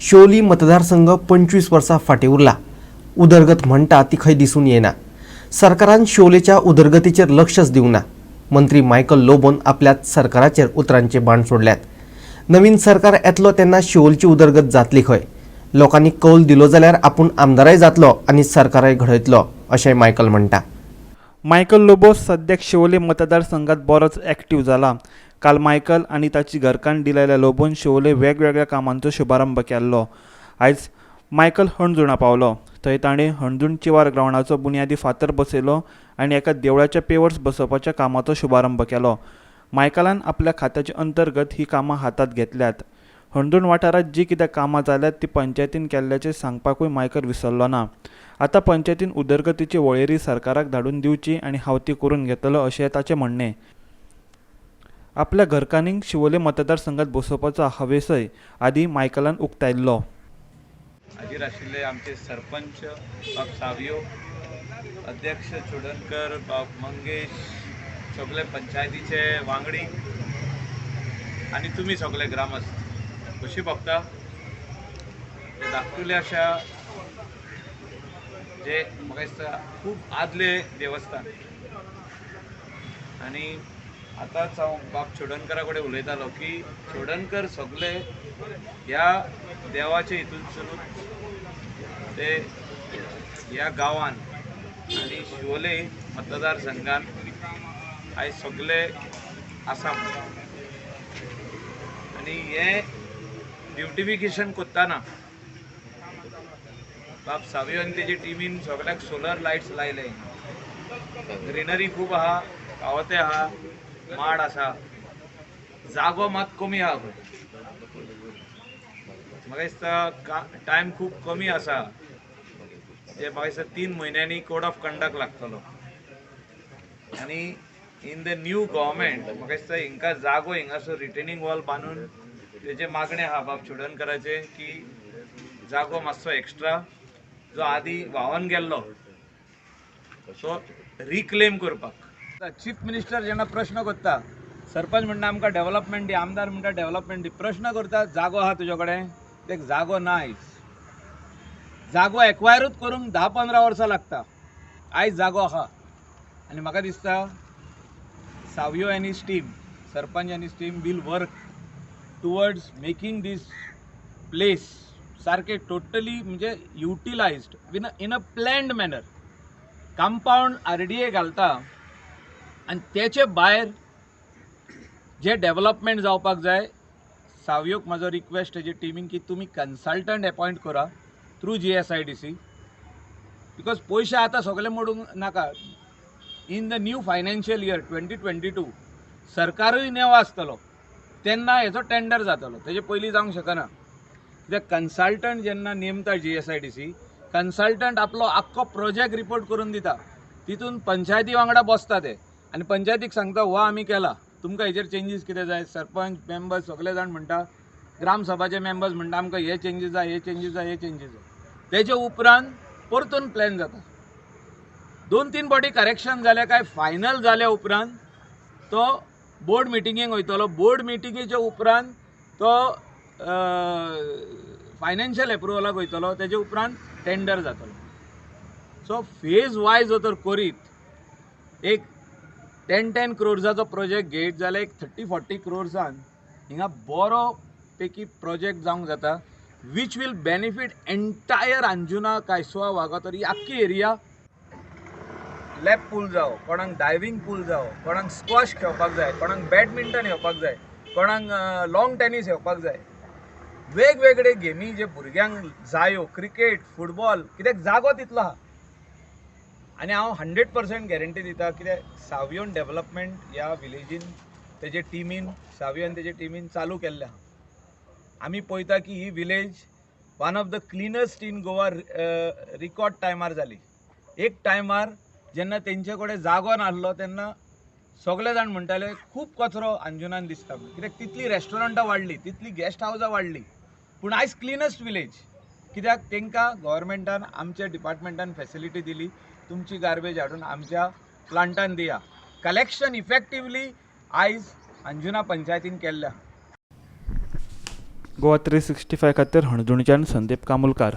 शिवोली मतदारसंघ 25 वर्सां फाटीं उरला. उदरगत म्हणटा ती खंय दिसून येना. सरकारान शिवोलेच्या उदरगतीचेर लक्षच दिवंक ना. मंत्री मायकल लोबोन आपल्याच सरकाराचेर उतरांचे बाण सोडल्यात. नवीन सरकार येतलो तेन्ना शिवोलची उदरगत जातली खंय. लोकांनी कौल दिलो जाल्यार आपूण आमदारय जातलो आनी सरकारय घडयतलो, अशें मायकल म्हणटा. मायकल लोबो सद्याक शिवोले मतदारसंघात बरोच एक्टीव जाला. काल मायकल आनी ताची घरकान्न डिलायला लोबोन शिवोले वेगवेगळ्या कामांचो शुभारंभ केल्लो. आयज मायकल हणजुणा पावलो. थंय ताणें हणजूण चिवार ग्रावंडाचो बुन्यादी फातर बसयलो आनी एका देवळाच्या पेवर्स बसोवपाच्या कामाचो शुभारंभ केलो. मायकलान आपल्या खात्याचे अंतर्गत ही कामां हातांत घेतल्यात. हणजूण वाठारांत जी कितें कामां जाल्यात ती पंचायतीन केल्ल्याचें सांगपाकूय मायकल विसरलो ना. आतां पंचायतीन उदरगतीची वळेरी सरकाराक धाडून दिवची आनी हांव ती करून घेतलो, अशें ताचें म्हणणें. आपल्या घरकान्नीक शिवोले मतदारसंघात बसोवपाचो हावेसय आदी मायकलान उक्तायल्लो. हाजीर आशिल्ले आमचे सरपंच बाब सावियो, अध्यक्ष चोडणकर, बाब मंगेश, सगळे पंचायतीचे वांगडी आनी तुमी सगळे ग्रामस्थ, खोशी भोगता. हे धाकटुल्या अशा जे म्हाका दिसता खूब आदले देवस्थान आनी आतांच हांव बाब चोडणकरा कडेन उलयतालो की चोडणकर सगळे ह्या देवाचे हितूनसुनूच ते ह्या गांवान आनी शिवोले मतदारसंघान आयज सगळे आसा. आनी हें ब्युटिफिकेशन करतना बाब सावियो आनी तेजी टिमीन सगळ्याक सोलर लायट्स लायले. ग्रिनरी खूब आहा, कावते आहा, माड आसा, जागो मात कमी आहा खंय. म्हाका दिसता टायम खूब कमी आसा. जे म्हाका दिसता 3 म्हयन्यांनी कोड ऑफ कंडक्ट लागतलो आनी इन the new government म्हाका दिसता हिंका जागो हिंगासर रिटेनिंग वॉल बांदून तेजे मागणें आहा बाब चोडणकराचे की जागो मातसो एक्स्ट्रा जो आदी व्हांवन गेल्लो तो रिक्लेम करपाक. चीफ मिनिस्टर जेन्ना प्रश्न करता, सरपंच म्हणटा आमकां डेव्हलपमेंट दी, आमदार म्हणटा डेव्हलपमेंट दी, प्रश्न करता जागो आहा तुजे कडेन? तेक जागो ना. आयज जागो एक्वायरूच करूंक 10-15 वर्सां लागता. आयज जागो आहा आनी म्हाका दिसता सावियो आनी his team, sarpanch आनी his team will work towards making this place सारकें टोटली म्हणजे utilised in a planned manner. Compound RDA घालता आनी तेचे भायर जे डेव्हलपमेंट जावपाक जाय, सावियोक म्हाजो रिक्वेस्ट तेजे टिमीक की तुमी कन्सल्टंट एपॉयंट करा थ्रू जीएसआयडीसी, because पयशे आतां सगळे मोडूंक नाका. In the new financial year 2022 सरकारूय नेवो आसतलो तेन्ना हेजो टेंडर जातलो, तेजे पयलीं जावंक शकना. कित्याक कन्सल्टंट जेन्ना नेमता जीएसआयडीसी, कन्सल्टंट आपलो आख्खो प्रोजेक्ट रिपोर्ट करून दिता. तितून पंचायती वांगडा बसता ते आनी पंचायतीक सांगता, हो आमी केला, तुमकां हेजेर चेंजीस कितें जाय? सरपंच, मेंबर्स सगळे जाण म्हणटा, ग्रामसभाचे मेंबर्स म्हणटा, आमकां हे चेंजीस जाय, हे चेंजीस जाय, हे चेंजीस जाय. तेजे उपरांत परतून प्लॅन जाता. दोन तीन फावटी करेक्शन जाले काय फायनल जाल्या उपरांत तो बोर्ड मिटिंगेक वयतलो. बोर्ड मिटिंगेच्या उपरांत तो फायनान्शियल एप्रुवलाक वयतलो. तेजे उपरांत टेंडर जातलो. सो फेज वायज जर तर करीत एक 10-10 क्रोर्साचो प्रोजेक्ट घेयत जाल्यार एक 30-40 क्रोर्सान हिंगा बरो पैकी प्रोजेक्ट जावंक जाता, which will benefit entire Anjuna, Cansaulim, Vagator ही आख्खी एरिया. लॅप पूल जावं, कोणाक डायवींग पूल जावं, कोणाक स्क्वॉश खेळपाक जाय, कोणाक बॅडमिंटन खेळपाक जाय, कोणाक लॉंग टेनीस खेळपाक जाय, वेगवेगळे गेमी जे भुरग्यांक जायो, क्रिकेट, फुटबॉल, कित्याक जागो तितलो आहा. आनी हांव 100% गॅरंटी दिता, कित्याक सावियोन डेव्हलपमेंट ह्या विलेजीन तेजे टिमीन, सावियो आनी तेजे टिमीन चालू केल्लें आहा. आमी पळयता की ही village one of the cleanest in Goa record टायमार जाली. एक टायमार जेन्ना तेंचे कडेन जागो नासलो तेन्ना सगळे जाण म्हणटाले खूब कचरो अंजुनान दिसता म्हणून, कित्याक तितली रेस्टॉरंटां वाडली, तितली गेस्ट हावजां वाडली. पूण आयज क्लिनस्ट विलेज, कित्याक तांकां गव्हर्मेंटान, आमच्या डिपार्टमेंटान फॅसिलिटी दिली, तुमची गार्बेज हाडून आमच्या प्लांटान दिया. कलेक्शन इफेक्टिवली आयज अंजुना पंचायतीन केल्लें आहा. गोवा 365 खातीर हणजूणच्यान संदीप कामुलकार.